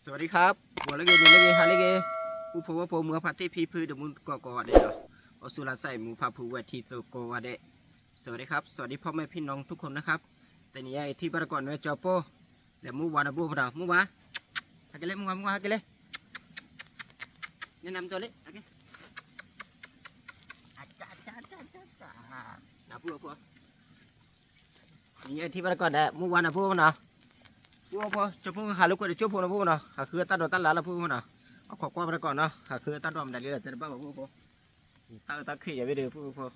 สวัสดีครับ ဂီၤလၢအဂ့ၤ နံၤလၢအဂ့ၤ ဟါလၢအဂ့ၤ ပူဖိဝဲဖိ မုၢ်အဖါတံၢ်ဖံဖု ဒီးမုၣ်ကီၢ်ကိးဂၤဒဲးလီၤ. အိၣ်ဆူၣ်လၢ်ဆၢအံၤ မုၢ်ဖါဖုဝဲထံသိကိးဂၤဒဲး สวัสดีครับ สวัสดีพ่อแม่พี่น้องทุกคนนะครับ တနံၤအံၤထံၣ်ဘၣ်တကိးန့ၣ် ကၠီပိၢ် လဲၤမူဝါနၤပူဖိနီၤ မူဝါ ဟဲက့ၤလဲၣ် မူဝါ မူဝါ ဟဲက့ၤလဲၣ် แนะนำตัวเลย ဟဲက့ၤ နၤပူဖိ နံၤအံၤထံၣ်ဘၣ်တကိးဒီး မူဝါနၤပူဖိနီၤ ပူဖိ ကၠီပိၢ်ဟးလၢကွဲးဒီး ကၠီဖိနီၤ ပူဖိနီၤ ဟးဃုအတၢ်ဒိးတၢ်လၢ်လၢပူဖိနီၤ အခီကွၢ်ဘၣ်တကိးနီၤ ဟးဃုအတၢ်ဒိးမတၤလံဒီး တဲတဘၣ်ဘၣ်ပူဖိ တၢ်အၢတၢ်ခဲယၤဝဲဒီး ပူဖိ ဟး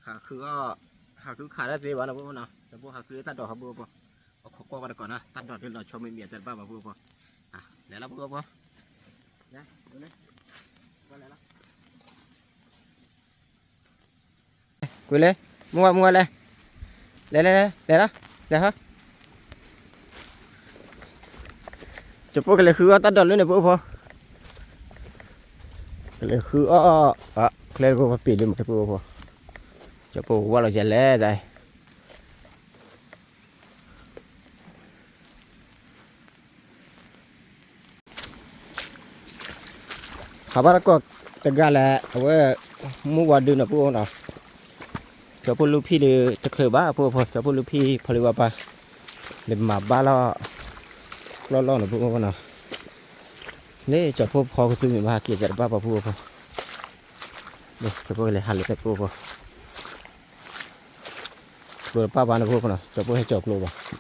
ဃုအီၣ် ဟးဃုခးတၢ်သ့ဘၣ်နီၤ ပူဖိနီၤ ကၠီပိၢ်ဟးဃုအတၢ်ဒိးဟီပူဖိ အခီကွၢ်ဘၣ်တကိးနီၤ တၢ်ဒိးလၢလီၤဆီမ့ၢ်မံၤ တဲတဘၣ်ဘၣ်ပူဖိ လဲၤလီၤပူဖိ လဲၤ လဲၤလီၤ ကွံာ်လဲၣ် မုၢ်ဝါ မုၢ်ဝါလဲၣ် လဲၤ လဲၤ လဲၤ လဲၤလီၤ လဲၤဟီ ကၠီပိၢ်ကလဲၤဃုအီၣ်တၢ်ဒိးလၢန့ၣ် ပူဖိ ကလဲၤဃုအီၣ် အကျဲတဘိပှၤပ့ၤလၢမၤတပူဖိ ကၠီပိၢ်ဝဲလီၤယလဲၣ်တၢ် ဟးဘၣ်တကိးတဂၤလဲၣ် အဝဲ မုၢ်ဝါဒုနီၤ ပူဖိနီၤ ကၠီပိၢ်လူဖံၣ်ဒီးတချုးဘၣ် ပူဖိ ကၠီပိၢ်လူဖံၣ်ဖီလံဝါပၢ် လဲၤမၤဘၣ်လီၤ ကျီၢ်လီၢ်နီၤ ပူဖိနီၤ လၢကၠီပိၢ်ဖီကသုမ့ၢ်ဘၣ်ဟးက့ၤ တဲတဘၣ်ဘၣ် ပူဖိ ကၠီပိၢ်ကလဲၤဟးလၢတၢ် ပူဖိ ကျိတပၣ်ဘၣ်န့ၣ် ပူဖိနီၤ ကၠီပိၢ်ဟဲကၠီၤကျိဘၣ် ညါတ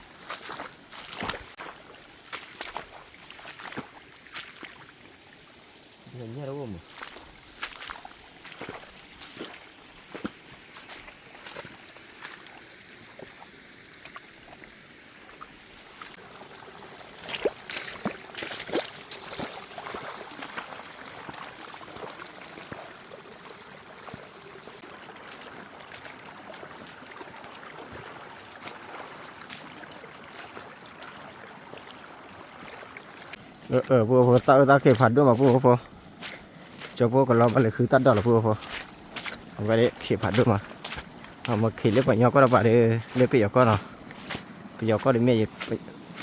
အိၣ်မး ပူဖိ တၢ်အၢတၢ်ခဲဖးဒိၣ်မး ပူဖိ ကၠီပိၢ်ကလီၤဘၣ်လဲၤဃုတၢ်ဒိးလီၤ ပူဖိ အဝဲဒၣ်ခဲဖးဒိၣ်မး အမ့ၢ်ခဲလၢပှၤကညီကီၢ်တပၤဒီး လၢပယီၤကီၢ်နီၤ ပယီၤကီၢ်ဒီးမ့ၢ်ယ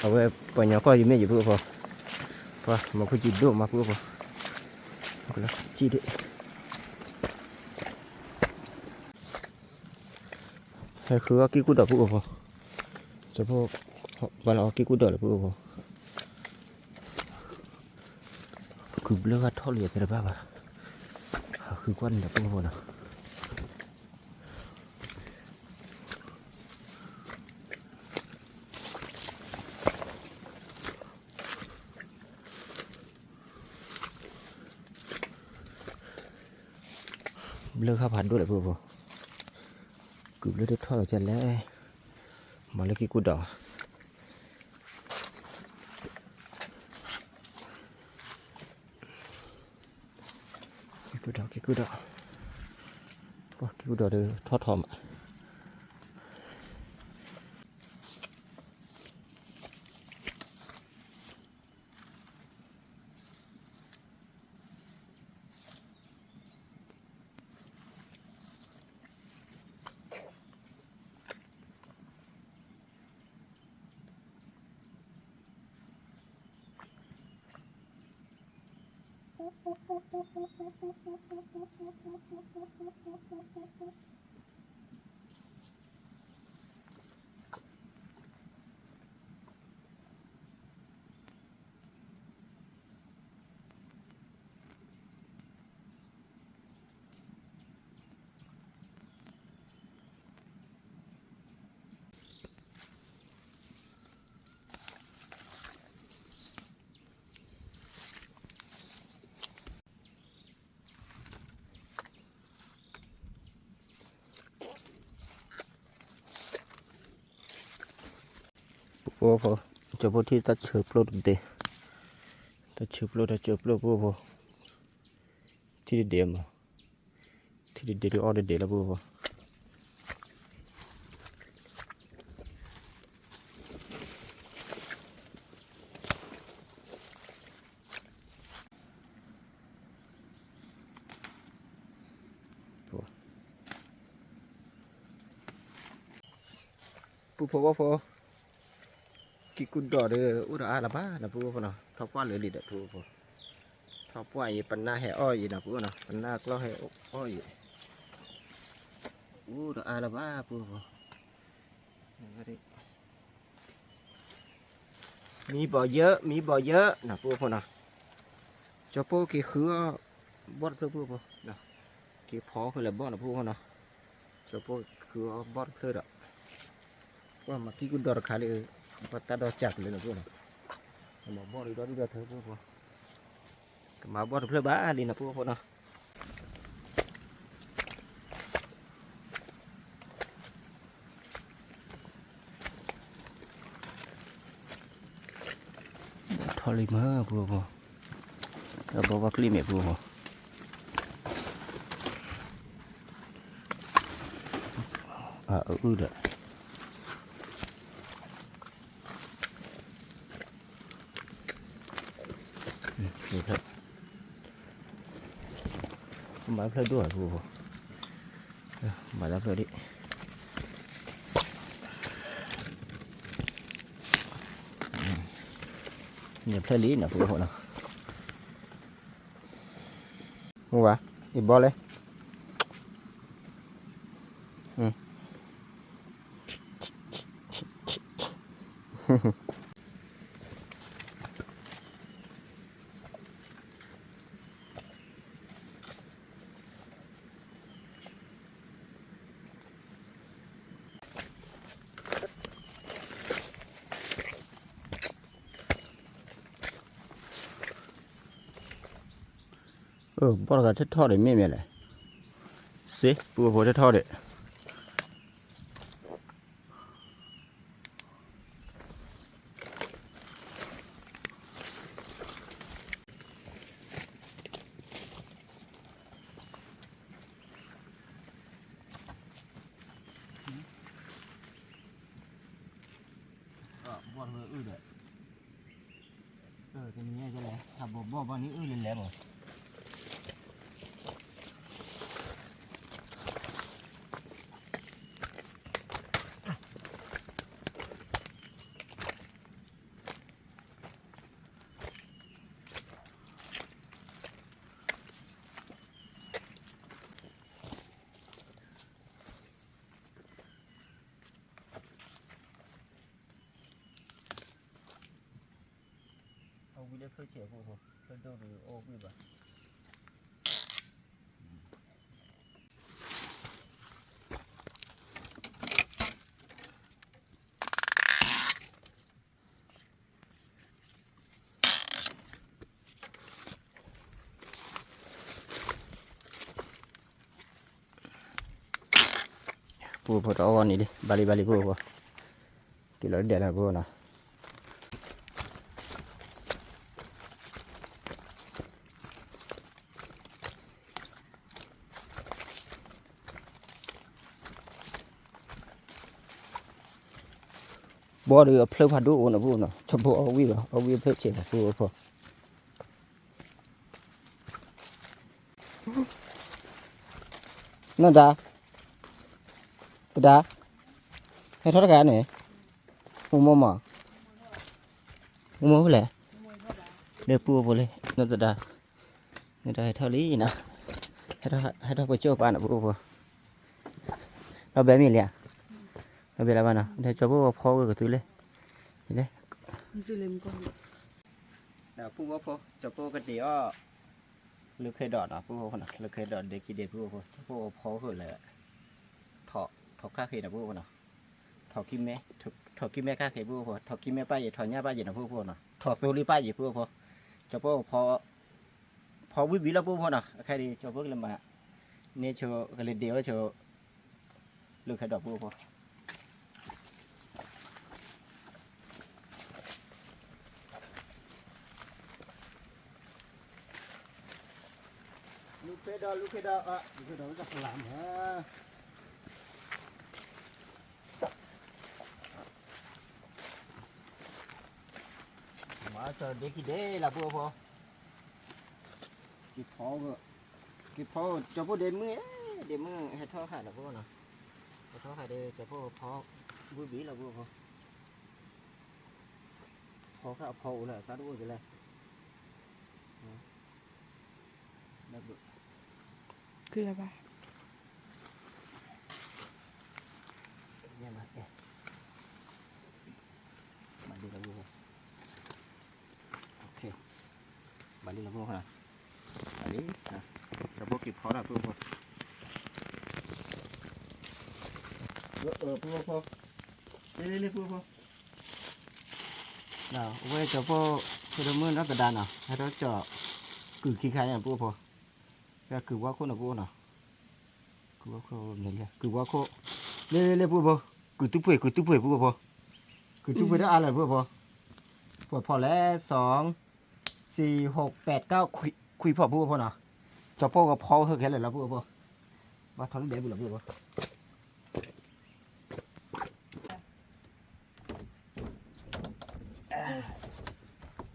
အဝဲပှၤကညီကီၢ်ယမ့ၢ်ယ ပူဖိ ပှၤမၤခူၣ်ကံဒိၣ်မး ပူဖိ ကလီၤကံဒိၣ် ဟဲဃုအီၣ်ကံၢ်ကူၣ်ဒီး ပူဖိ ကၠီပိၢ် ဘၣ်လီၤအီၣ်ကံၢ်ကူၣ်ဒီးလီၤ ပူဖိ ကုၢ်ဘျၢဂၤထီၣ်လံ တဲတဘၣ်ဘၣ် ဟးဃုကွၢ်န့ၣ်ဒီး ပူဖိနီၤ ဘျၢဃာ်ဖးဒိၣ်လဲၣ် ပူဖိ ကုၢ်ဘျၢတထီၣ်လီၤကလဲၣ် မၤလၢကံၢ်ကူၣ်ဒီး ကံၢ်ကူၣ်ဒီး ကံၢ်ကူၣ်ဒီး ကံၢ်ကူၣ်ဒီးဒီးထီၣ်ထီၣ်မး ပူဖိ ကၠီဖိထံၣ်တၢ်ဆၢပျိတဒ့, တၢ်ဆၢပျိ တၢ်ဆၢပျိ ပူဖိ, ထံၣ်တဒ့မး, ထံၣ်တဒ့ဒီးအီၣ်တဒ့လီၤ ပူဖိ. ပူဖိ ပူဖိ, ကံၢ်ကူၣ်ဒီးဒီး အိၣ်ဒီးအါလၢၤဘၣ်နီၤ ပုၢ်ဖိနီၤ, ထီၣ်ပှၢ်လၢာ်လံဒီး ပုၢ်ဖိ, ထီၣ်ပှၢ်အံၤ ပနၢ်ဟဲအီၣ်အံၤနီၤ ပုၢ်နီၤ, ပနၢ်ကျီၢ်ဟဲအီၣ်အံၤ, အိၣ်ဒီးအါလၢၤဘၣ် ပုၢ်ဖိ. မံဘီးယၢ, မံဘီးယၢနီၤ ပုၢ်ဖိနီၤ, ကၠီၤပိၢ်က့ၤဃုအီၣ်ဘီၣ်တဖျၢၣ် ပုၢ်ဖိ, က့ၤဖီဃုာ်လၢဘီၣ်နီၤ ပုၢ်ဖိနီၤ, ကၠီၤပိၢ်ဃုအီၣ်ဘီၣ်တဖျၢၣ်ဒီး ပှၤမၤကံၢ်ကူၣ်ဒီးတခါလံ, ပှၤတၢ်ဒီးစၢ်ကလၢနီၤ ပုၢ်ဖိနီၤ, ကမၤဘီၣ်ဒုးဒီဒုၣ်ဒီထၢ ပုၢ်ဖိ, ကမၤဘီၣ်တဖျၢၣ်ဘၣ်လံနီၤ ပုၢ်ဖိနီၤ. ထီၣ်လံမး ပုၢ်ဖိ, တၢ်ဘီဘီကျံၣ်မဲာ် ပုၢ်ဖိ, အအုၣ်ဒီး ဖျၢၣ်, မၤဖျၢၣ်ဒိၣ်ဧါ ပုၢ်ဖိ, မၤတၢ်ဖျၢၣ်ဒံး, န့ၣ်ဖျၢၣ်လံနီၤ ပုၢ်ဖိနီၤ, မုၢ်ဝါ, အံၤဘီလဲၣ် အၢ ဘီၣ်တဂၤထီၣ်ထီၣ်ဒံးမ့ၢ်မ့ၢ်လဲၣ်, စ့ ပုၢ်ဖိထီၣ်ထီၣ်ဒံး ဘီၣ်တဖျၢၣ်အုၣ်ဒီး, တနံၤညါလဲၣ် ဟးဘီၣ်ဘီၣ်ဘီၣ်န့ၣ်အုၣ်လဲၤလဲၤမး. အဝံလၢဖျၢၣ်ဆဲးဖိဖိ, ဖျၢၣ်ဒိၣ်ဒီးအိၣ်ကွံာ်ဘၣ်. ပုၢ်ဖိတအီၣ်ဂီၢ်န့ၣ်လံ ဘၣ်လံဘၣ်လံပုၢ်ဖိ, က့ၤလီၤဒဲးလီၤပုၢ်ဖိနီၤ. ဘီၣ်ဒီးအဖျၢၣ်ဖးဒိၣ်အိၣ်နီၤပုၢ်နီၤ, ကၠီၤဖိအီၣ်ဝံၣ်လီၤ အီၣ်ဝံၣ်အဖျၢၣ်ဆဲးလီၤပုၢ်ဖိ. နတဒါ, တဒါ, ဟဲထီၣ်တဂၤန့ၣ်, မိၢ်မိၢ်မး, မိၢ်မိၢ်ဖဲလဲၣ်, လၢပုၢ်ဖိလၢ နတဒါ, နတဒါဟဲထီၣ်လံနီၤ, ဟဲထီၣ်ပကၠိၣ်ပာ်နီၤပုၢ်ဖိ, ဒီးဘဲမ့ၢ်လံဧါ, ဒီးဘဲလၢဘၣ်နီၤ ဒီးကၠီၤဖိဖီဝဲကသုလၢ, လၢ ဒီးပုၢ်ဖိဖိ ကၠီၤဖိကဒ့အီၣ် လုၢ်ခဲဒီးနီၤ ပုၢ်ဖိဖိနီၤ လုၢ်ခဲဒီးဒ့ခံဒ့ပုၢ်ဖိဖိ ကၠီၤဖိဖီဃုာ်လၢ ထိးခါဃ့နီၤ ပုၢ်ဖိနီၤ ထိးကံၢ်မဲ ထိးကံၢ်မဲခါဃ့ပုၢ်ဖိ ထိးကံၢ်မဲပၢ်ယံၤ ထိးညၣ်ပၢ်ယံၤနီၤ ပုၢ်ဖိနီၤ ထိးသိလံပၢ်ယံၤ ပုၢ်ဖိ ကၠီၤဖိဖီ ဖီဝံၣ်ဘံလီၤ ပုၢ်ဖိနီၤ အခါဒံး ကၠီၤဖိကလဲၤမၤ န့ၢ်ဆိ ကလဲၤဒ့ဝဲဆိ လုၢ်ခဲဒီးပုၢ်ဖိ လုၢ်ခဲဒီး လုၢ်ခဲဒီး လုၢ်ခဲဒီး တၢ်ဖလၢ်မး မၤကၠီၤဒ့ခံဒ့လၢပုၢ်ဖိ က့ၤဖီ, က့ၤဖီ ကၠီၤဖိဒ့မုၢ်, ဒ့မုၢ်ဟဲထီၣ်ဃာ်လီၤပုၢ်ဖိနီၤ, ဟဲထီၣ်ဃာ်ဒီး ကၠီၤဖိဖီ ဝံၣ်ဘံလီၤပုၢ်ဖိ ဖီခါအဖီအိၣ်လၢအသးတအိၣ်ကလဲၣ်. ကလၢၤဘၣ်. ဘၣ်လံလီၤဖိ, ဘၣ်လံလီၤဖိ, ဘၣ်လံ, ကၠီဖိက့ၤဖီတၢ်ဖိဖိ, ဖိဖိ, လ့လ့လ့ဖိဖိ, အဝဲကၠီဖိ ဖိဒိၣ်မုၣ်နီၢ်သဒါနီၤ ဟဲထီၣ်ကၠီ ကုၢ်ခံခါညါဖိဖိ, ကုၢ်ဝါခိၣ်နီၤဖိနီၤ, ကုၢ်ဝါခိၣ်, ကုၢ်ဝါခိၣ်, လ့လ့လ့ဖိဖိ, ကုၢ်သူဖှ့ၣ် ကုၢ်သူဖှ့ၣ်ဖိဖိ, ကုၢ်သူဖှ့ၣ်တအါလၢာ်ဖိဖိ, ပှၤဖီလဲၣ် စီၤ စံၣ် ဟိး ပဲး ကၢ် ခွံဖီၣ် ဖိဖိနီၤ, ကၠီဖိကဖီဟၢခဲလၢာ်လီၤဖိဖိ, ဘၣ်ထီၣ်လၢဒဲးပူၤလီၤဖိဖိ,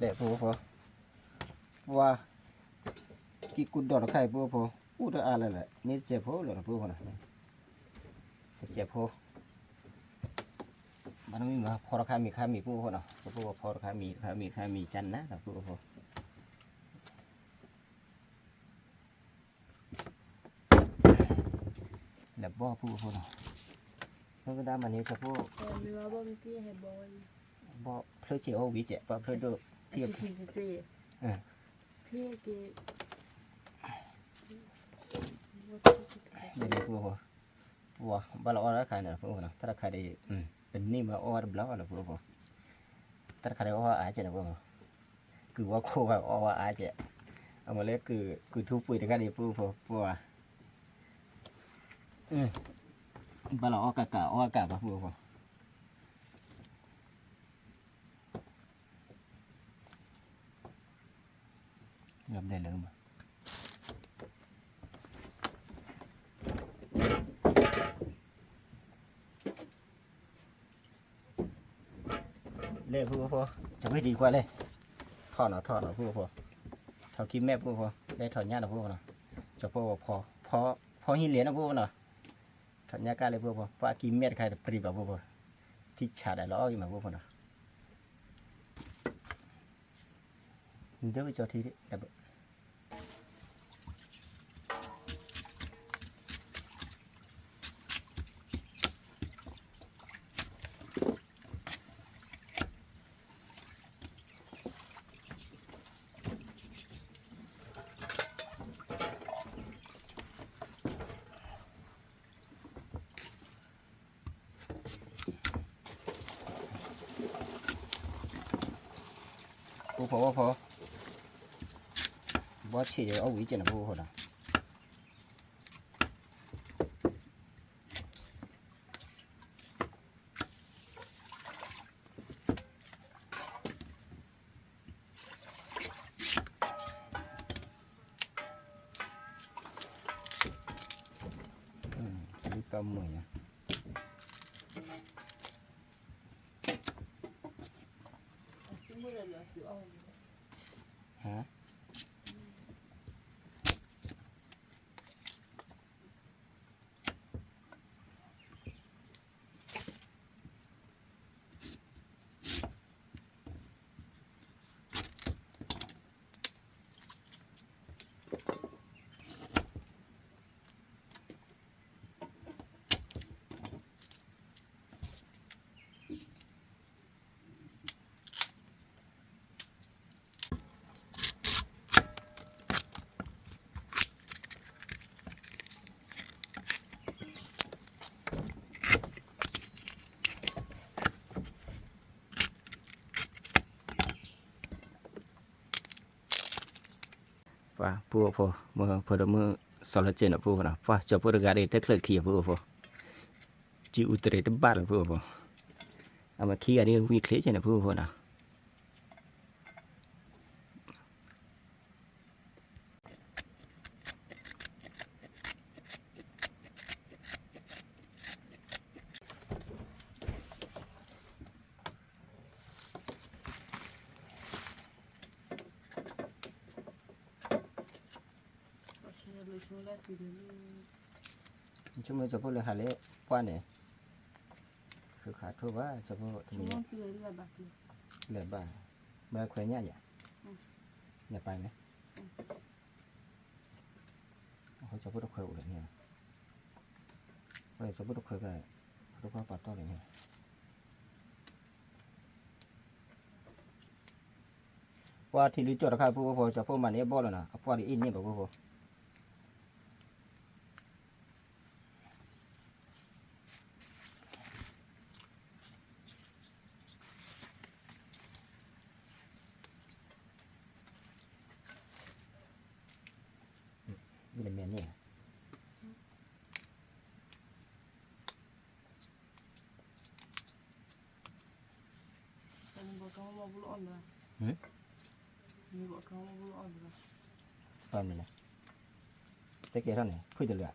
ဒဲးဖိဖိ, ပှၤ ကံၢ်ကူၣ်ဒီးတခါအံၤဖိဖိ, အိၣ်တအါလၢာ်လၢာ် န့ၢ်တစဲးဖိလီၤဖိဖိနီၤ, တစဲးဖိ, ဘၣ်နမ့ၢ်မၤဖီတခါမံၤခါမံၤဖိဖိနီၤ, ဖိဖိဖီတခါမံၤတခါမံၤတခါမံၤကနၤလီၤဖိဖိ လဲၤဘီၣ်ဖိဖိနီၤ, မ့ၢ်ကဒါမၤန့ၣ် ကၠီဖိ, ဘီၣ်ဖျၢၣ်ဆံးအီၣ်ဝံၤကဲး ဘီၣ်ဖျၢၣ်ဒိၣ်, ဖဲ, ဖိ, ဘၣ်လီၤအီၣ်တၢ်ခါန့ၣ်ဖိဖိနီၤ, တၢ်တခါဒီး, ပန့ၢ်မၤအီၣ်ဝဲတဘျီလီၤဖိဖိ, တၢ်တခါဒီးအီၣ်ဝဲအါကဲးန့ၣ်ဖိဖိ, ကုၢ်ဝါခိၣ်ဝဲအီၣ်ဝဲအါကဲး, အမ့ၢ်လၢကုၢ်, ကုၢ်ထူပှ့ၤတခါန့ၣ်ဖိဖိ, ပှၤ, ဘၣ်လီၤအီၣ်ကးကးအီၣ်ကးဘၣ်ဖိဖိ ဘျဲၣ်လၢမး, လဲၤဖိဖိ, ကၠီဖိဒံးကွၢ်လဲၣ်, ထီၣ်နီၤထီၣ်နီၤဖိဖိ, ထီၣ်ခံမဲာ်ဖိဖိ, လဲၤထီၣ်ညၣ်နီၤဖိဖိနီၤ, ကၠီဖိ, ဖီဟံၣ်လဲၤနီၤဖိဖိနီၤ, ထီၣ်ညၣ်ကၢ်လၢဖိဖိ, ပှၤခံမဲာ်တခါတပျံၤဘၣ်ဖိဖိ, ထံဆးဒၣ်လီၤအီၣ်ဂ့ၤမးဖိဖိနီၤ ဒၢဝဲကၠီထံ, ဖိဖိဖိ, ဘီဆံးဒီးအီၣ်ဝံၤကဲးန့ၣ်ဖိဖိနီၤ. လံပာ်မုာ်ညါ, ဟါ ပှၤဖိဖိ မ့ၢ်ဖိဒိၣ်မုၣ်စီၤလီၤစဲးန့ၣ်ဖိဖိနီၤ, ပှၤကၠီဖိတဂၤဒီးတချုးခံအဖိဖိ, ကံၢ်အူတရံးတဘၣ်လၢဖိဖိ, အမ့ၢ်ခံဂၤဒ်ဝံချ့ကဲးန့ၣ်ဖိဖိနီၤ. ဆိကမိၣ်ကၠီဖိလၢဟးလၢပှၢ်န့ၣ်, ဃုခးထိၣ်ဘၣ်ကၠီဖိတမံၤ, လဲၤဘၣ် ဘၣ်ခွဲးညၣ်ယၤ, ညၣ်ပၢ်န့ၣ်, အဃိကၠီဖိတခွဲးအိၣ်လၢန့ၣ်, အဃိကၠီဖိတခွဲးက, တခွဲးပာ်တီၢ်လၢန့ၣ်, ပှၤထံၣ်လံကၠီတခါ ပုၢ်ဖိဖိ ကၠီဖိမၤန့ၢ်အဘီၣ်လီၤနီၤ အပှၢ်ဒ်အံၤန့ၣ်ဘၣ် ပုၢ်ဖိ ဒ်လဲၣ်မ့ၢ်န့ၣ်, ဘၣ်မနုၤလဲၣ်, တကဲထီၣ်န့ၣ် ဖုၣ်တလၢာ်,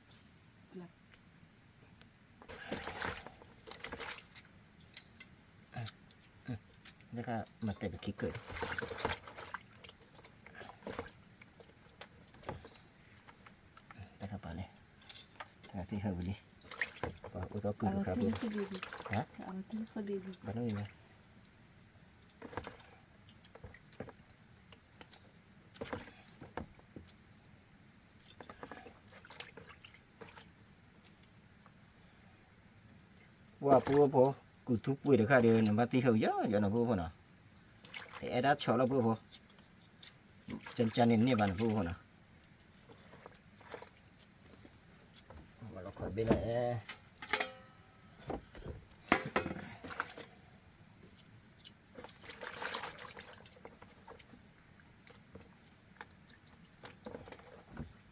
တခါပာ်လဲၣ်, တခါသ့ၣ်ဟၢဝံၤလံ, ပှၤအိၣ်သီကုၢ်တခါပူၤ, ဘၣ်နီၣ်မံၤမံၤ ပှၤပုၢ်ဖိ ကုၢ်ထူပှ့ၤတခါဒီး နဘၣ်သ့ၣ်ဟၢယီယီနီၤ ပုၢ်ဖိနီၤ, တအဲၣ်ဒၣ်ဆီၣ်လီၤ ပုၢ်ဖိ, ကၠၢ်ကၠၢ်န့ၣ်န့ၢ်ဘၣ်နီၤ ပုၢ်ဖိနီၤ, ဘၣ်လီၤခီၣ်ဘ့ၣ်လီၤအဲ လီၤသံ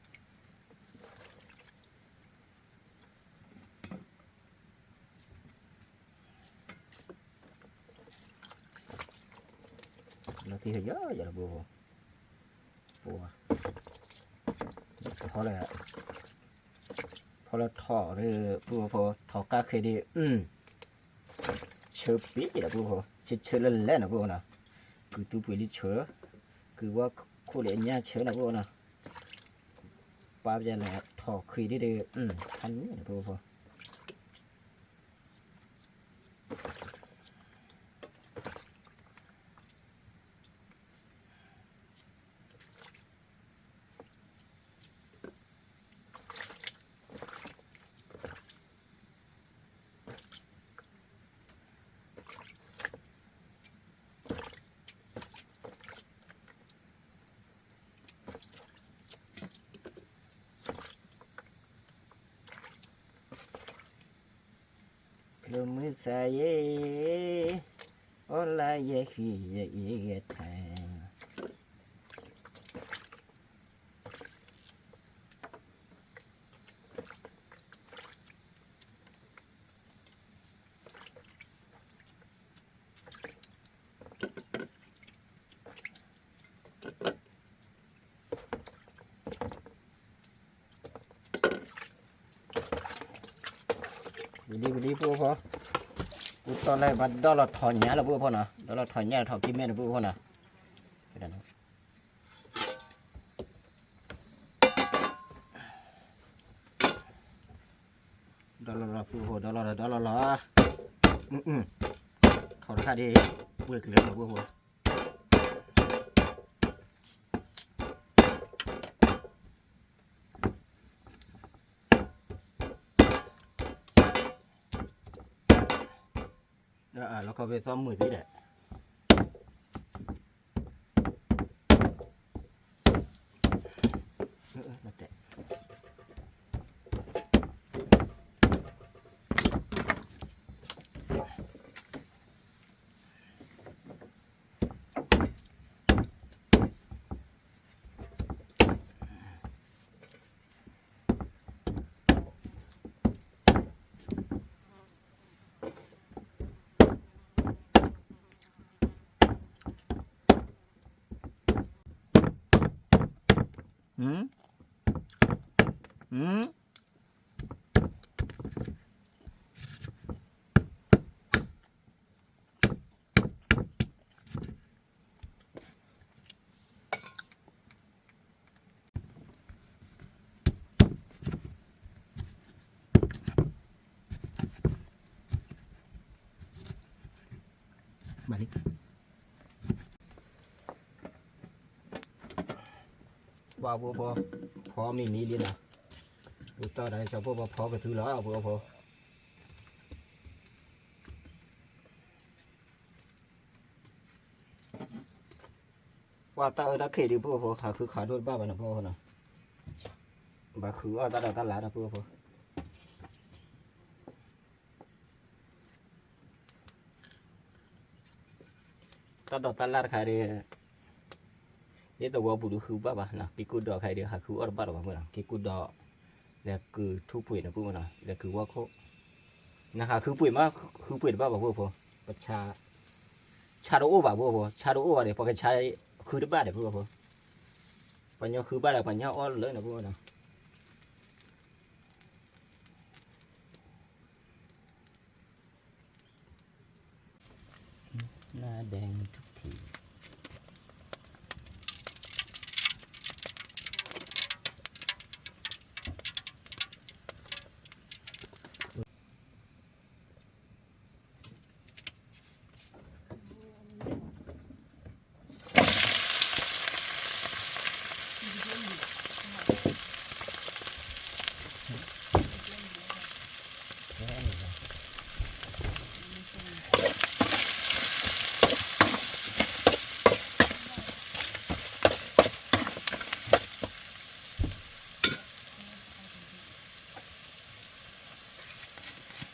ယီယီလီၤ ပုၢ်ဖိ, ပှၤ, ဖီလၢ, ဖီလၢထီၣ်ဒီး ပုၢ်ဖိ ထီၣ်ကါဃ့ဒံး, ဆၢပ့ၤဒီး ပုၢ်ဖိ ဆၢဆၢလၢလဲၣ်နီၤ ပုၢ်ဖိနီၤ, ကုၢ်ထူပှ့ၤလံဆၢ, ကုၢ်ဝါခိၣ်လၢအညၣ်ဆၢနီၤ ပုၢ်ဖိနီၤ, ပၢ်ပယလဲၤထီၣ်ဃ့ဒံးဒီး, ဖးန့ၣ်နီၤ ပုၢ်ဖိ လၢမုၢ်ဆါယဲ, အီလါယဲဃံယဲအံၤဂဲၤထါ ဝံၤလံ ဝံၤလံ ပုၢ်ဖိ, ပူတီၢ်လၢဘၣ်ဒီလီၤထီၣ်ညၣ်လၢ ပုၢ်ဖိနီၤ, ဒီလီၤထီၣ်ညၣ်လၢထီၣ်ကံၢ်မဲၣ်န့ၣ် ပုၢ်ဖိနီၤ, ဒီလီၤလီၤ ပုၢ်ဖိ ဒီလီၤလီၤ ဒီလီၤလီၤ, ထီၣ်တခါဒံး ပှ့ၤကျၢၤလီၤ ပုၢ်ဖိ လီၤခီဖဲသီမုၢ်သံဒီး မၤလံ, ပှၤဖိဖိ, ဖီမံၤနံၤလံနီၤ, ပူၤတီၢ်ဒီးကၠီဖိဖိဖီကသူလီၤ ပူၤဖိ. ပှၤတၢ်အၢတၢ်ခဲဒုး ပူၤဖိ ဟးဃုခးဒိၣ်တဘၣ်ဘၣ်နီၤ ပူၤဖိနီၤ, ဘၣ်ဃုအီၣ်တၢ်ဒီးတၢ်လၤနီၤ ပူၤဖိ. တၢ်ဒိးတၢ်လၣ်တခါဒီး ဒ်သဝီပူၤဒုးဃုဘၣ်ဘၣ်, က့ၤကူၣ်ဒီးခါအံၤဒီး ဟးဃုအီၣ်တဘၣ်လၢၤဘၣ်ဖိနီၤ, က့ၤကူၣ်ဒီး လဲၤကုၤထူပှ့ၤနီၤ ပူၤဖိနီၤ, လဲၤကုၤဝီခိၣ်, နဟးဃုပှ့ၤမး ဃုပှ့ၤတဘၣ်ဘၣ် ပူၤဖိ, ပ ဆါတအိၣ်ဘၣ် ပူၤဖိ, ဆါတအိၣ်ဘၣ်ဒီး ပှၤကဆါဃုတဘၣ်ဒီး ပူၤဖိ, ပှၤညီဃုဘၣ်ဒီး ပှၤညီအီၣ်လၢာ်နီၤ ပူၤဖိနီၤ.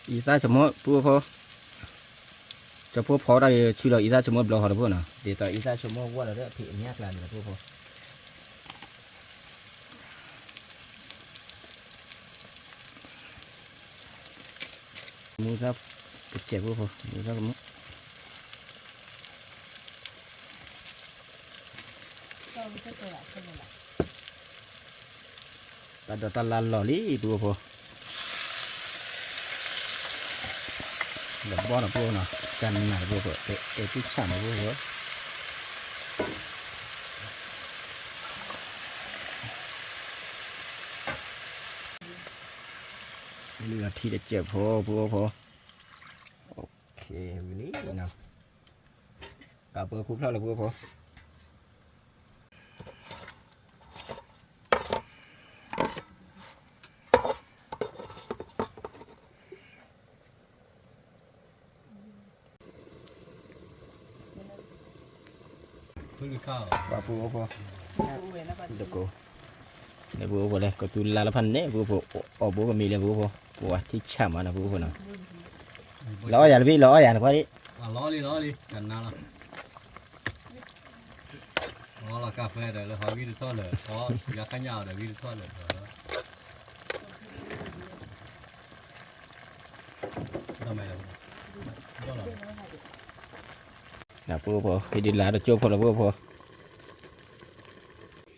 အံသၣ်ဆိကမိၣ် ပူၤဖိ, ကၠီဖိဖီတၢ်ဒီးဆူလီၤအံသၣ်ဆိကမိၣ်ဘျီဃီဒီး ပူၤဖိနီၤ, ဒ်သိးအံသၣ်ဆိကမိၣ်ဝဲလီၤဒီး အဖံးအညၣ်ကျါန့ၣ်လီၤ ပူၤဖိ. မူသၣ်ကစဲး ပူၤဖိ, မူသၣ်ကမူၣ် တၢ်ဒိးတၢ်လၣ်လီၤလံ ပူၤဖိ, ဒီးဘီၣ်နီၤ ပူၤဖိနီၤ, ကနၤ ပူၤဖိ, အဲၣ်တူၢ်ဆၣ်မး ပူၤဖိ. လံလီၤထံတစဲးဖိ ပူၤဖိ, ဝံၤလံနီၤ, ကးပၢခူဖျၢၣ်လၢ ပူၤဖိ. ပှၤပူၤဖိ, တကိး, န့ၣ်ပူၤဖိလဲၣ် ကသူလါလၢဖးန့ၣ် ပူၤဖိ, အီၣ်ဘိကမံၤလဲၣ် ပူၤဖိ, ပှၤထံၣ်ဆၣ်မးနီၤ ပူၤဖိနီၤ, လီၤအီၣ်ယၤတဘ့ၣ် လီၤအီၣ်ယၤနကွၢ်လံ, လီၤလံ လီၤလံ ကနၤလီၤ. အီလီၤကၢ်ဖဲဒီးလၢဟီဂံၢ်တထီၣ်လၢာ် အီယၤခါညါအီၤဒီးဂံၢ်တထီၣ်လၢာ် ပူၤဖိ, ဟံးဒ်လါတကၠိဖိလီၤ ပူၤဖိ,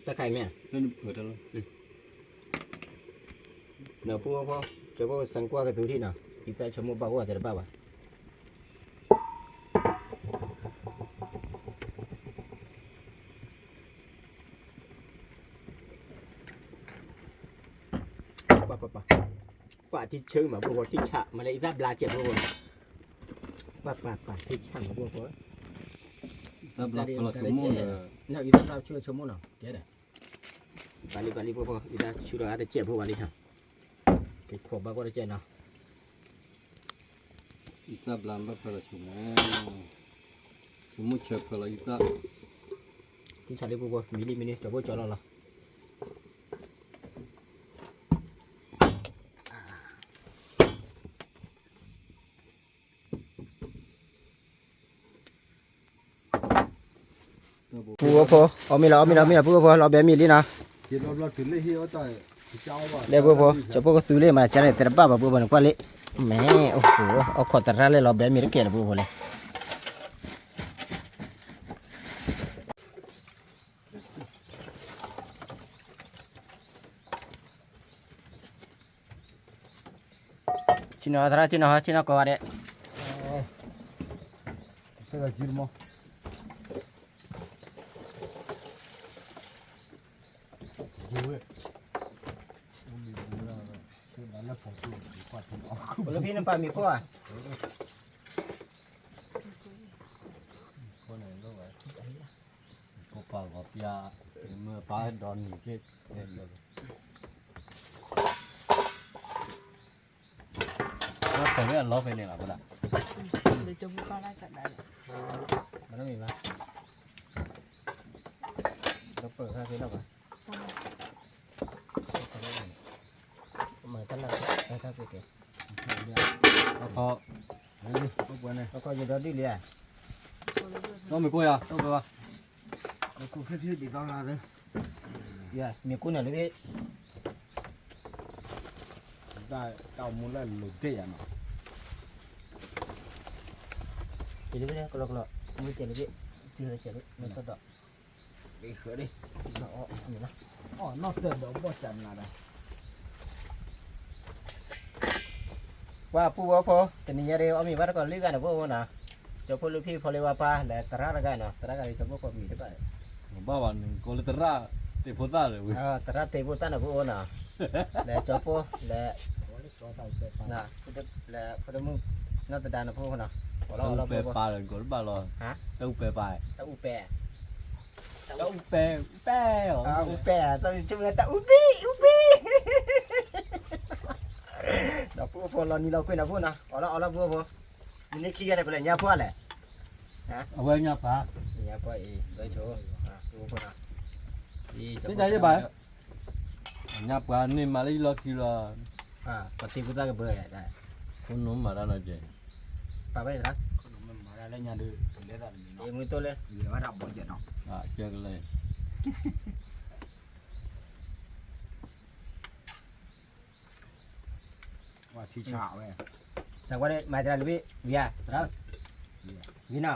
တၢ်ခါအံၤမ့ၢ်ဧါ, ဒီးပူၤဖိ, ကၠီဖိကစၢ်ကွၢ်ကသူထံၣ်နီၤ, အံသၣ်ဆိကမိၣ်ဘၣ်အိၣ်အသးတဘၣ်ဘၣ်. ပၢ်ပၢ်ပၢ်, ပှၤထံဆၢမး ပူၤဖိ ထံဆၣ်မးလၢအံသၣ်ဘျါစဲး ပူၤဖိ, ပၢ်ပၢ်ပၢ် ထံဆၣ်မး ပူၤဖိ, အံသၣ်ဘျါဆိကမိၣ်နီၤ, ကဲဒီး ပာ်လံပာ်လံ ပူၤဖိ အံသၣ်ဆူဒီးအါတစဲးဖိဝဲလံနီၤ, က့ၤခိးဘၣ်ကွၢ်တစဲးနီၤ. အံသၣ်ဘျါဘၣ်ဖဲလီၤဆိကမိၣ်, ဆိကမိၣ်ဆၢဖၢလီၤအံသၣ်, ထံဆၣ်လံ ပူၤဖိ မံၤလံမံၤန့ၣ် ကၠီဖိကၠီလီၤလီၤ. ပူၤဖိ, အီၣ်မ့ၤလီၤ အီၣ်မ့ၤလီၤ မ့ၢ်လီၤ ပူၤဖိ လီၤဘဲမ့ၤလံနီၤ, လဲၤပူၤဖိ, ကၠီဖိကသူလံ မၤကၠါန့ၣ် သတဘၣ်ဘၣ် ပူၤဖိ နကွၢ်လံ, မ့ၢ် အိၣ်ခိးသရၣ်လၢလီၤဘဲမ့ၤတကဲလၢ ပူၤဖိလဲၣ်. ဆ့ၣ်နီၤသရၣ် ဆ့ၣ်နီၤ ဆ့ၣ်နီၤကိးဂၤဒဲး, လၢဖံနပာ်မံၤခိၣ်ဧါ, ခိၣ်ပာ်ဂီၤပျါ, မ့ၢ်ပၢ်ဒီးနံၤက့ၤ လၢဖဲးဝဲအလီၢ်ဖဲန့ၣ်လီၤ ပဒၣ် လၢကၠိဖိပၢ်လၢ်ကဒါလီၤ မ့ၢ်ဘၣ် လၢပၢၤခါက့ၤလီၤဘၣ် မၤတၢ်လၢ တၢ်ဖဲက့ၤ အခီ အခီယဒီဒုၣ်လံဧါ ဒီမ့ၢ်ကိၢ်ယၤ တိၢ်ပၢဘၣ် မ့ၢ်ကိၢ်န့ၣ်လၢ တၢ်မူလၢလိၤဒ့ၣ်ယၤနီၤ ကလီကလီ မ့ၢ်တဲလၢ တၢ်ဒီး ဃၢၤဒ် နီၢ်တၢ်ဒီးဘီၣ်စၢ်နၤဒီး ပှၤပူဝဲဖိ တနံၤညါဒီး အီၣ်မ့ၤဘၣ်တကီၢ်လံဂၤန့ၣ်ဖိနီၤ ကၠီဖိလၢဖံဖီလ့ဝါပၢ် လဲၤသရၣ်တဂၤနီၤ သရၣ်ဂၤဒီးကၠီဖိကိးမံၤတဘၣ် ဘၣ်ဘၣ်န့ၣ် ကိးလၢသရၣ်တ့ၢ်ဖိသၣ်လၢဝဲ သရၣ်တ့ၢ်ဖိသၣ်န့ၣ်ဖိနီၤ လဲၤကၠီဖိ လဲၤ လဲၤ ဖိဒိၣ်မုၣ် နီၢ်တဒါန့ၣ်ဖိနီၤ အီၣ်လီၤအီၣ်လီၤဖိ ပဲပာ်လၢကိးတဘၣ်လီၤ တၢ်အူပဲပာ် တၢ်အူပဲ တၢ်အူပဲ ပဲ အူပဲ တၢ်အူပဲ တၢ်အူပဲ ဒီးဖိဖိလီၤနံၤလီၤကွံာ်န့ၣ်ဖိနီၤ အီၣ်လီၤအီၣ်လီၤဖိဖိ မ့ၢ်န့ၢ်ခံဂၤန့ၣ် ပလဲၤညါဖိလဲၣ် အဝဲညါပှၤ ညါပှၤအံၤ လၢဆိ ဖိဖိနီၤ သ့ၣ်ညါယဲၢ်ဘၣ် ညါပှၤန့ၢ်မၤလၢယလီၢ်ခံလီၤ ပှၤသ့ၣ်ဖိသၣ်ကဘၢ ခိၣ်နူာ်မၤတၢ်နီၤကဲ ပာ်ဝဲဒၣ် မၤတၢ်လၢညါဒုး လဲၤသးတမံၤနီၤ မုၢ်တိၢ်လၢ ဝဲဒၣ်ဘီၣ်ကဲနီၤ ကဲကလဲ ဝဲထံဆးဝဲ စးကွၢ်န့ၣ် မၤတၢ်လၢဝံၤ ဝံၤဧါ သရၣ် ဝံၤနီၤ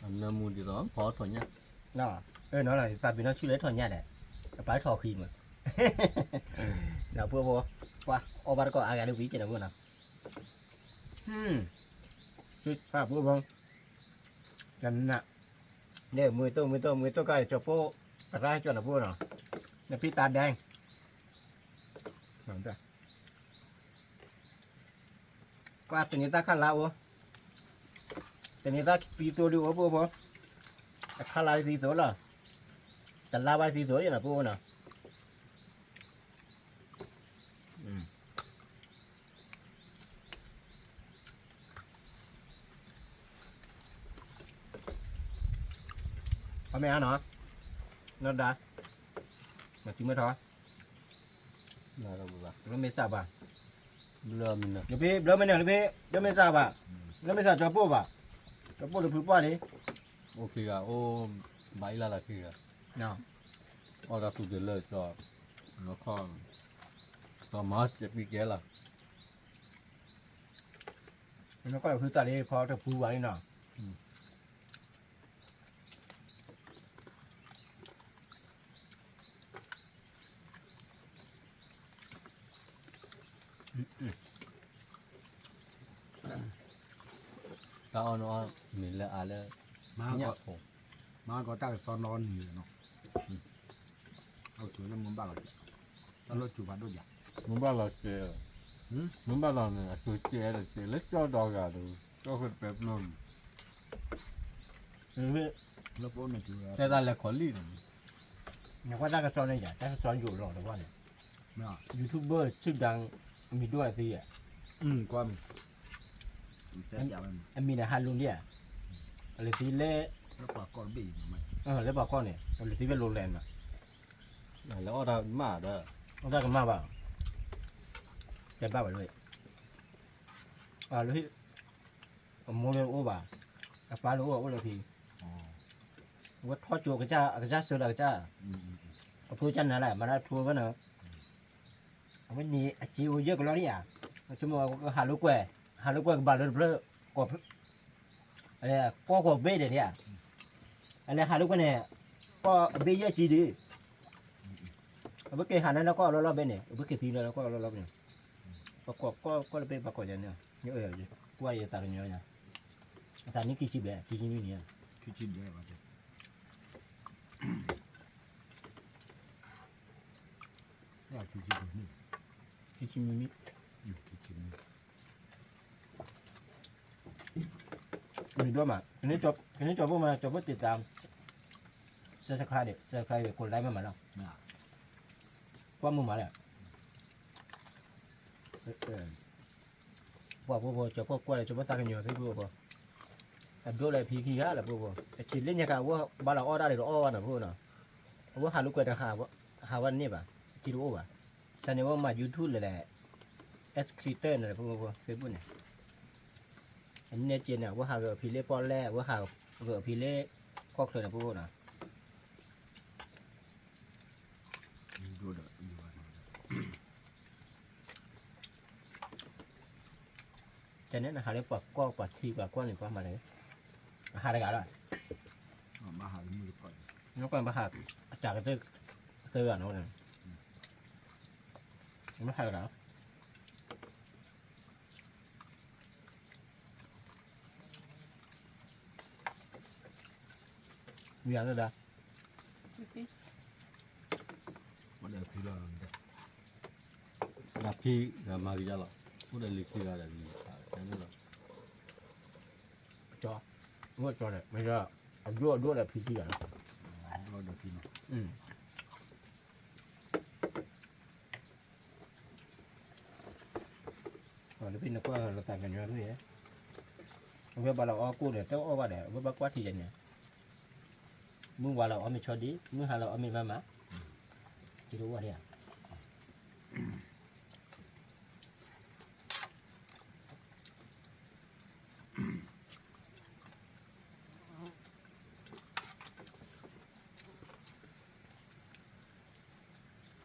အနၢမူဒ်သိး ဖီထီၣ်ညၣ် အၢနီၤလီၤ သးပ့ၤနီၣ်ဆူၣ်လၢထီၣ်ညၣ်ဒီး အပာ်ထီၣ်ဃံမး နီၤဖိဖိ ကွၢ် အီၣ်ဘၣ်တကီၢ်အါဂၤလၢဝံၤကဲနီၤဖိနီၤ ဆူၣ်ဆါဖိဖိ ကနၣ် န့ၣ် မုၢ်တိၢ်မုၢ်တိၢ်မုၢ်တိၢ်ကၢ်ကၠီၤပိၢ် ကရၢကၠီၤနီၤဖိနီၤ နဖံတၢ်ဒဲး ကွၢ်တနံၤတၢ်ခါလါအိၣ် တနံၤတၢ်သံသိဒုးအိၣ်ဖိဖိ တခါလါသံသိလီၤ တလါဘၣ်သံသိယနီၤဖိနီၤ အမ့ၢ်အါနီၤ နီၢ်ဒါ မၤစုမဲထီၣ် ဘျီမ့ၢ်စၢ်ဘၣ် လၢဖံဘျီမ့ၢ်န့ၣ်လၢဖံ ဘျီမ့ၢ်စၢ်ဘၣ် လၢမ့ၢ်စၢ်ကၠီၤပိၢ်ဘၣ် ကၠီၤပိၢ်လၢဖုပှၢ်န့ၣ် အိၣ်ခံဂၤ အိၣ် ဘၣ်အံၤလၢ်လၢခံဂၤ အီၣ်တၢ်သူတလၢာ်ကၠီၤ လီခီ ကၠီၤမၤစဲးပံကဲလီၤ နကီၢ်လၢဖုသၣ်လံ ဖီတပူၤဘၣ်လံနီၤ တၢ်အီၣ်နအီၣ်မ့ၢ်လၢအါလၢ ညၣ်ဖိ မၤကီးတၢ်ကစီနီနံၤနီၤ အဝဲလၢမူဘၣ်လီၤစဲး တၢ်လီၤစူၤဖးဒိၣ်ယၤ မူဘၣ်လီၤစဲး မူဘၣ်လီၤန့ၣ် အကၠိစဲးလီၤစဲး လၢကၠီဒီဂၤဒီး ကၠီဃဲတပဲပျိန့ၣ် တဲတၢ်လဲၤခီလံၣ်န့ၣ် နကွၢ်တၢ်ကစီၣ်န့ၣ်ယၤ တၢ်ကစီၣ်ယိာ်လီၤတဝီန့ၣ် YouTuber ဆူၣ်ဒၣ် အမံၤဒိၣ်အသံဧါ အမံၤန့ၣ် ဟးလူၤလံဧါ အလဲၤသံလၢ လၢပှၤကီၢ်တဘ့ၣ်အံၤ အလဲၤသံဝဲလိၤလဲၣ်နီၤ လၢအီၣ်တၢ်မးဒီး အီၣ်တၢ်ကမၣ်ဘၣ် တဲဘၣ်ဝဲလၢ လၢ အမိၢ်လၢအိၣ်ဘၣ် အပၢ်လၢအိၣ်ဘၣ်အိၣ်လၢခံ အဝဲထီၣ်ကၠိအကစၢ် အကစၢ်စၢၤလၢအကစၢ် အဖိကစၢ်နၤလၢ မၤတၢ်ထူဝဲနီၤ အဝဲန့ၣ်အစ့အိၣ်ယဲၢ်ကလီဒံးဧါ ဆိကမိၣ်ကဟးလိာ်ကွဲ ဟးလိာ်ကွဲကဘၣ်လၢတဖျၢၣ် ကီၢ် ကီၢ်ကီၢ်ဘ့ၣ်ဒဲးဒံးဧါ အလဲၤဟးလိာ်ကွဲန့ၣ် ကီၢ်အဘ့ၣ်ယဲၢ်စ့ဒံး အဝဲက့ၤဟးန့ၣ်လၢကီၢ်အလီၢ်လီၢ်ဘ့ၣ်န့ၣ် အဝဲက့ၤသံလၢကီၢ်အလီၢ်လီၢ်ဘ့ၣ်န့ၣ် ပကီၢ်ကီၢ်လၢဘ့ၣ်ပှၤကိးယၤန့ၣ် ကွၢ်ယသးကညီၤယၤ အသးနံၣ်ခံဆံဘျဲၣ် ခံဆံမံၣ်န့ၣ် ခံဆံဘျဲၣ် ခံဆံမံၣ် မံၤဒိၣ်မး ကန့ၢ်ကၠီၤဖိမး ကၠီၤဖိတ့ၢ်တၢ် subscribe ဒီး subscribe ကိး like မ့ၢ်မးလီၤ, ကွၢ်မုာ်မးလဲၣ်, ပှၤဖိဖိ ကၠီၤဖိကွၢ်ဒီး ကၠီၤဖိသးကညီၤသ့ၣ်ဖိဖိ, အဒိၣ်လၢဖံခံဂၤလၢဖိဖိ, အဆံးလၢညါခါ အဝဲဘၣ်လီၤအီၣ်တၢ်ဒီးတအီၣ်ဘၣ်နီၤဖိနီၤ, အဝဲဟးလိာ်ကွဲတဟး, ဟးဝဲတန့ၢ်ဘၣ်, အဆံးတအိၣ်ဘၣ်, စးန့ၣ်ဝဲမၤ YouTube လၢလဲၣ်, အဲး creator န့ၣ်ဖိဖိ Facebook န့ၣ် အန့ၣ်က့န့ၣ် အဝဲဟးဂီၤဖံးလၢပီၣ်လဲၣ် အဝဲဟးဂီၤဖံးလၢ ခီၣ်ချၢန့ၣ်ဖိနီၤ, ကဲန့ၣ် နဟးလၢပှၤကီၢ်ပှၤထံပှၤကီၢ်န့ၣ် ပှၤမၤလဲၣ်, အဟးတဂၤလီၤ, နကွၢ်ဘၣ်ဟး အစှၤကတၢၢ်, ကတၢၢ်ဂၤနီၤ, မ့ၢ်ဟးတဂၤလီၤ မ့ၢ်ယၤလၢဒၣ်, အိၣ်ဒီးဖံလီၤ, ဒီးဖံဒီးမၤကယၤလီၤ, အိၣ်ဒီးလံၤခံဂၤဒီးလံၤ, ကၠီ, အိၣ်ကၠီဒီး မ့ၢ်ယၤ, အဒိၣ်အဒိၣ်ဒီးဖံခံဂၤလီၤ, အဒိၣ်ဒီးဖံနီၤ လၢဖဲနကွၢ်လီၤသးကညီၤန့ၣ်, အဝဲဘၣ်လီၤအီၣ်ကိၣ်ဒီး တအီၣ်ဘၣ်ဒီး အဝဲဘၣ်ကွၢ်ထံယဲန့ၣ်, မုၢ်ဝါလီၤအီၣ်မ့ၤဆီဒံး မုၢ်ဟါလီၤအီၣ်မ့ၤမးမး, တအိၣ်ဘၣ်ဒံးဧါ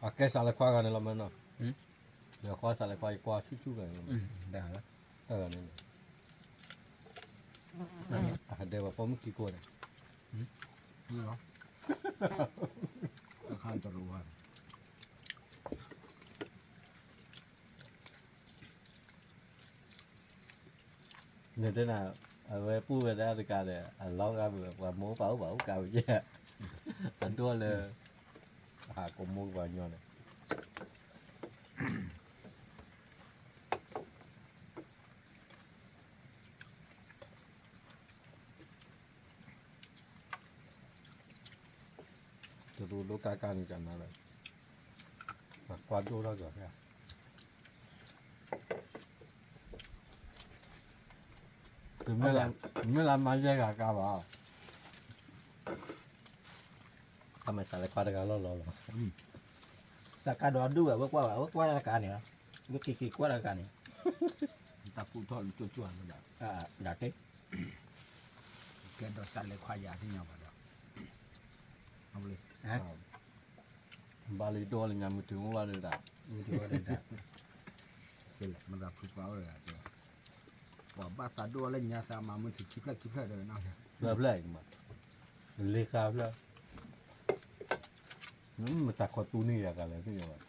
အကဲစးလဲၤခွါဂၤန့ၣ်လီၤမ့ၢ်နီၤ, ယဃီစးလဲၤခွါ ယကွၢ်ဆူၣ်ဆူၣ်ဂၤန့ၣ်, တဂၤန့ၣ်, အဟးဒဲးပှၤပိာ်မုၣ်ခံကိးန့ၣ်, တခါတရူးဘၣ် နတဲနၤ, အဝဲပူၢ်ဝဲဒၣ်တကးဒီး အလီၤဂာ်ဝဲ ပှၤမိၢ်ပၢ်အိၣ်ဘၣ်အိၣ်ကးဝဲယဲ, အဒိၣ်လၢ အဟးကိးမိၢ်ပှၤညီန့ၣ်, တရူးဒိၣ်ကါကါန့ၣ်ကနၤလၢ, ပှၤကွၢ်ဒိၣ်ထီၣ်ကီးဖဲ, မ့ၢ်လၢမၤယဲၢ်ဂၤကါဘၣ်, အမၤစးလဲၤခွါတဂၤလီၤလီၤလီၤ, စးကါဒီးဒူၣ်ဝဲ အဝဲကွၢ်ဘၣ် အဝဲကွၢ်တၢ်တကါန့ၣ်, ဝဲက့ၤက့ၤကွၢ်တၢ်တကါန့ၣ်, တၢ်ကူၣ်ထီၣ်လၢကၠိကၠိန့ၣ်, ဒၣ်တဲ ကဲဒီးစးလဲၤခွါယၤသ့ၣ်ညါဘၣ်ဒီး, ဘၣ်လံဒိၣ်လၢညါမုၢ်တုၤမုၢ်ဘၣ်ဒၣ်, မုၢ်တုၤဘၣ်ဒၣ်, မတၤဖုပှၤအိၣ်တဂၤ, ပှၤဘၣ်သးဒိၣ်လၢညါသးမၤမုၢ်တုၤခံဖျၢၣ်ခံဖျၢၣ်ဒီး, ဖျၢၣ်ဖျၢၣ်အံၤမး, လ့ဃါဖျၢၣ်, မတၤခီတူၢ်န့ၢ်ယၤကလဲၣ်သ့ၣ်ညါဘၣ်,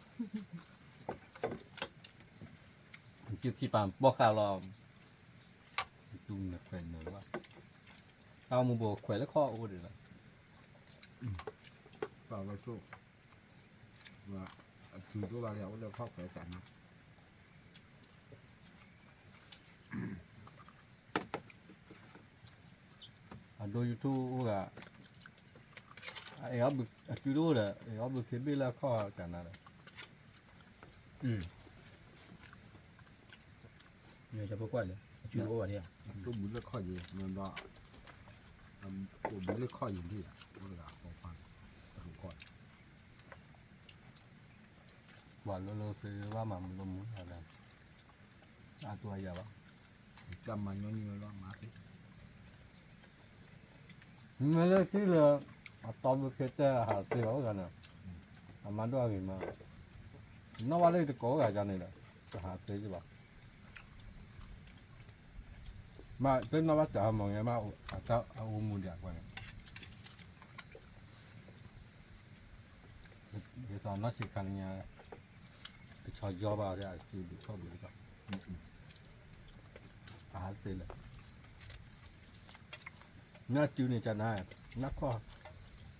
ကခံပာ်ဘီၣ်ဃာ်လီၤ, တူၢ်နခွဲးနဘၣ်, တၢ်အိၣ်မူဘိခွဲးလၢခီၣ်အိၣ်ဒံးလီၤ, ပာ်ဝဲဆိ, အစုဒိၣ်ဘၣ်လၢအိၣ်လၢခီၣ်ခွဲးတၢ်နီၤ အဒိ YouTube အိၣ်ဂၤ, အအဲၣ်အီၣ်ဘု, အစုတအိၣ်ဒီး အဲၣ်အီၣ်ဘုခ့ဘ့ၣ်လၢအခီၣ်ကနၤဒီး, အစုတအိၣ်ဘၣ်ဒံး, အဒိဘုလၢခီၣ်ယံၤ, အိၣ်ဘုလၢခီၣ်ယံၤဒံး, အိၣ်တဂၤဃီဖး, တရူးခီၣ် ပှၤလိၤလိၤသ့ဘၣ်မၤမုာ်လိမုာ်, အတူၢ်အယၤဘၣ်, တၢ်မၤညီနုၢ်ဝဲဘၣ်မၤသ့, မ့ၢ်လၢထံၣ်လၢ အတီဘုခ့တဲအဟးသ့လီၤအိၣ်ဂၤန့ၣ်, အမၤဒိၣ်အဂ့ၤမး, နီၢ်ဘၣ်လၢတကိးအိၣ်ဂၤန့ၣ်ဒီး, တဟးသ့ဘၣ်, မ့ၢ်သ့ၣ်နီၣ်ဘၣ်စးဟးမီၤညါမး, အတၢ်အအိၣ်မူဒံးအကွၢ်န့ၣ် ဒ်သိးနီၢ်ဆံးခါလၢညါ, ကဆီယီဘၣ်အစုဒုးခီၣ်ဘုတကီၢ်, အဟးသ့လၢာ်, နစုန့ၣ်ကနၤ, နခီၣ်,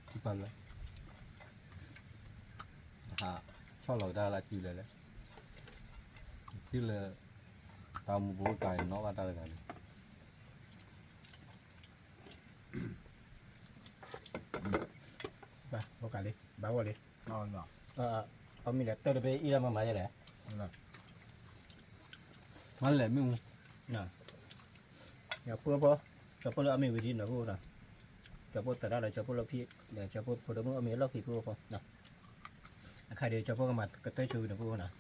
ထံပာ်လၢာ်, အဟး, ဆီၣ်လီၤကဒါလၢစုလဲၣ်လဲၣ်, ထံၣ်လၢ, တၢ်မူဘိတၢ်နီၣ်ဘၣ်တၢ်တဂၤန့ၣ် အ လံ ဘၣ်ဂီၢ်လံ, အီၣ်မ့ၤဒီးတၢ်တဘ့ၣ်အံၤလၢမၤမၤယဲလဲၣ်, မၤလဲၣ်မ့ၣ်အူ, ယဖိဖီ, ကၠီၤပိၢ်လၢအီၣ်မ့ၤဝံၤဒ်နီၤဖိနီၤ, ကၠီၤပိၢ်သရၣ်ဒီးကၠီၤပိၢ်လၢဖံ, ဒီးကၠီၤပိၢ်ဖိဒိၣ်မုၣ်အီၣ်မ့ၤအလီၢ်ခံဖိအဃိနီၤ, အခါဒီးကၠီၤပိၢ်ကမၤကတၢၢ်ဆိဝံၤနီၤဖိနီၤ,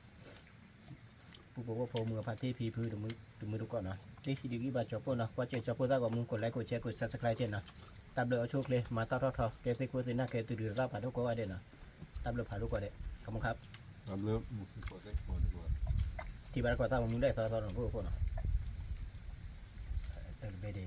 ပူဖိဝဲဖိမုၢ်အဖါတံၢ်ဖံဖု တမုာ်တကိးနီၤ, တဟံးဒံးဂံၢ်ဘၣ်ကၠီၤပိၢ်နီၤ, ကွၢ်စၢၤကၠီၤပိၢ်သၣ်ဂီၤမူ ကိး like ကိး share ကိး subscribe က့နီၤ, တၢ်ဘျုးအဆိၣ်ချ့ မၤတၢ်ထီၣ်ထီ ကဲသ့ၣ်ခိၣ်သ့ၣ်နၢ် ကဲသုးဒုးရၣ်ဖးဒိၣ်ကိးဂၤဒဲးနီၤ, တၢ်ဘျုးဖးဒိၣ်ကိးဂၤဒဲး, ခမခါ, ထံၣ်ဘၣ်တကိးသၣ်ဂီၤမူဒဲးသီသီနီၤဖိအဃိနီၤ, တၢ်တဘ့ၣ်ဒ်